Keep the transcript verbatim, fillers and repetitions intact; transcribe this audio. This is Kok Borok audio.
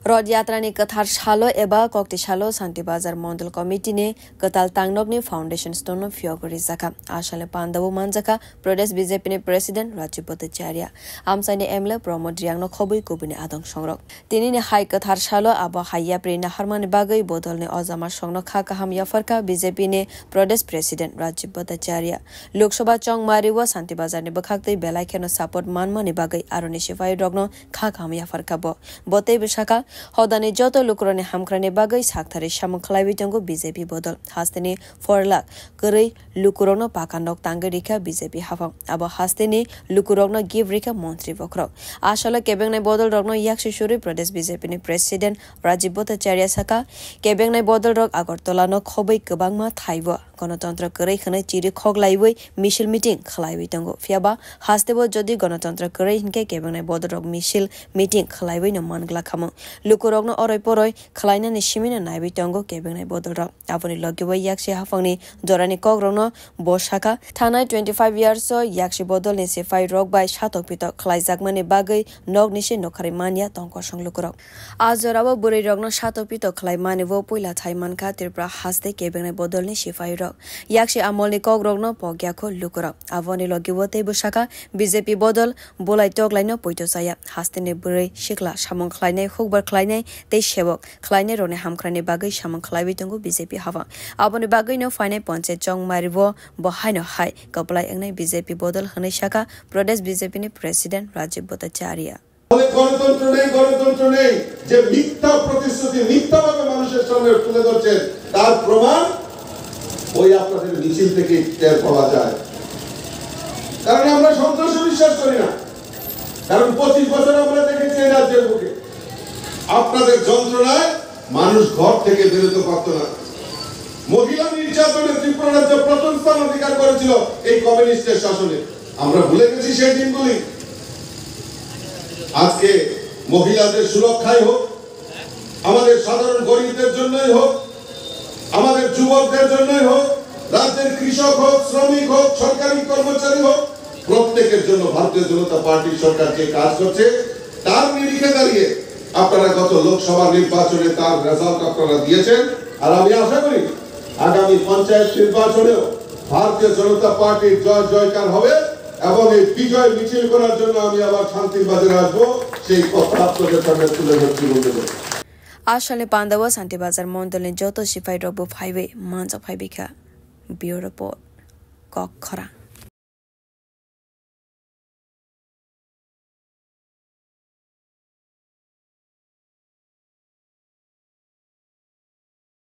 Rod Yatra ni kwthar salo eba kokti salo Santi Bazar Mondol Committee ni kwtal tangnokni foundation stone no phiyogwi rijakha. A salni pandao manjakha Pradesh B J P ni President Rajib Bhattacharya, amchaini M L A Pramod Reang no khobwi kubuni adong songrok. Tini ni hai kwthar salo abo hai yapri naharmani bagwi bodol ni ojama songno kha kaham yapharkha B J P ni Pradesh President Rajib Bhattacharya. Lok Sabha chongmari o Santi Bazar ni bwkhaktwi belai kheno support manmani bagwi aroni sipai rokno kha kaham yapharkha bo. Bo teibo sakha, hodani joto lukurokni hamkrai ni bagwi sakthari samung khlaiwi tongo B J P bodol. Hasteni four lakh kwrwi lukurokno paka nok tangwi rikha B J P haphang. Abo hasteni lukurokno gift rikha montri bokhorok. A salo kebengnai bodolrokno yaksi surwi Pradesh B J P ni President Rajib Bhattacharya sakha, kebengnai bodolrok Agartala no khobwi kwbangma thaibo. Gonotontro kwrwi hwnwi chiri khoklaiwi misil meeting khlaiwi tongo. Phiyaba hasteo jodi gonotontro kwrwi hinkhe kebengnai bodolrok misil meeting khlaiwi no manglak khamung. Lukurokno oroi poroi khlainani simino naiwi tongo kebengnai bodolrok. Aboni logi o yaksi haphangni jorani kokrokno bo sakha, thanai twenty five years o yaksi bodolni sipai rok bai satok pitok khlaijakmani bagwi nokni se nokharwi manya tong kosong lukurok. A jorao bwrwi rokno satok pitok khlai mani bo puila thai mankha Tripura haste kebengnai bodolni sipai rok. Yaksi amolni kokrokno pokya kho lukurok. Aboni logi o teibo sakha B J P bodol bolai toklaino poito chaya. Hasteni bwrwi sikla samung khlainai, hukbar khlainai tei sebok khlainai rokni hamkrai ni bagwi samung khlaiwi tongo B J P haphang. Aboni bagwi no phainai ponchayat chongmari o bo haino hai kwplai wngnai B J P bodol hwnwi sakha Pradesh B J P ni President Rajib Bhattacharya. ফলে গণতন্ত্র নেই, গণতন্ত্র নেই, যে মিথ্যা প্রতিশ্রুতি মিথ্যাভাবে মানুষের সামনে তুলে ধরছেন, তার প্রমাণ ওই আপনাদের মিছিল থেকে টের পাওয়া যায়। কারণ আমরা সন্ত্রাসে বিশ্বাস করি না, কারণ পঁচিশ বছর আমরা দেখেছি এই রাজ্যের বুকে আপনাদের যন্ত্রণায় মানুষ ঘর থেকে বেরোতে পারত না। মহিলা নির্যাতনে ত্রিপুরা রাজ্য প্রথম স্থান অধিকার করেছিল এই কমিউনিস্টের শাসনে। আমরা ভুলে গেছি সেই দিনগুলি। আজকে মহিলাদের সুরক্ষাই হোক, আমাদের সাধারণ গরিবদের জন্যই হোক, আমাদের যুবকদের জন্যই হোক, রাজ্যের কৃষক হোক, শ্রমিক হোক, সরকারি কর্মচারী হোক, প্রত্যেকের জন্য ভারতীয় জনতা পার্টির সরকার যে কাজ করছে, তার নিরিখে দাঁড়িয়ে আপনারা গত লোকসভা নির্বাচনে তার রেজাল্ট আপনারা দিয়েছেন। আর আমি আশা করি আগামী পঞ্চায়েত নির্বাচনেও ভারতীয় জনতা পার্টির জয় জয়কার হবে এবং এই বিজয় মিছিল করার জন্য আমি আবার শান্তির বাজারে আসবো, সেই কথা আপনাদের সামনে তুলে ধরছি বন্ধুগণ। A salni pandao Santi Bazar Mondol ni joto sipai rok bo phaiwi manjak phaiwi kha. Bureau Report, Kok Khorang.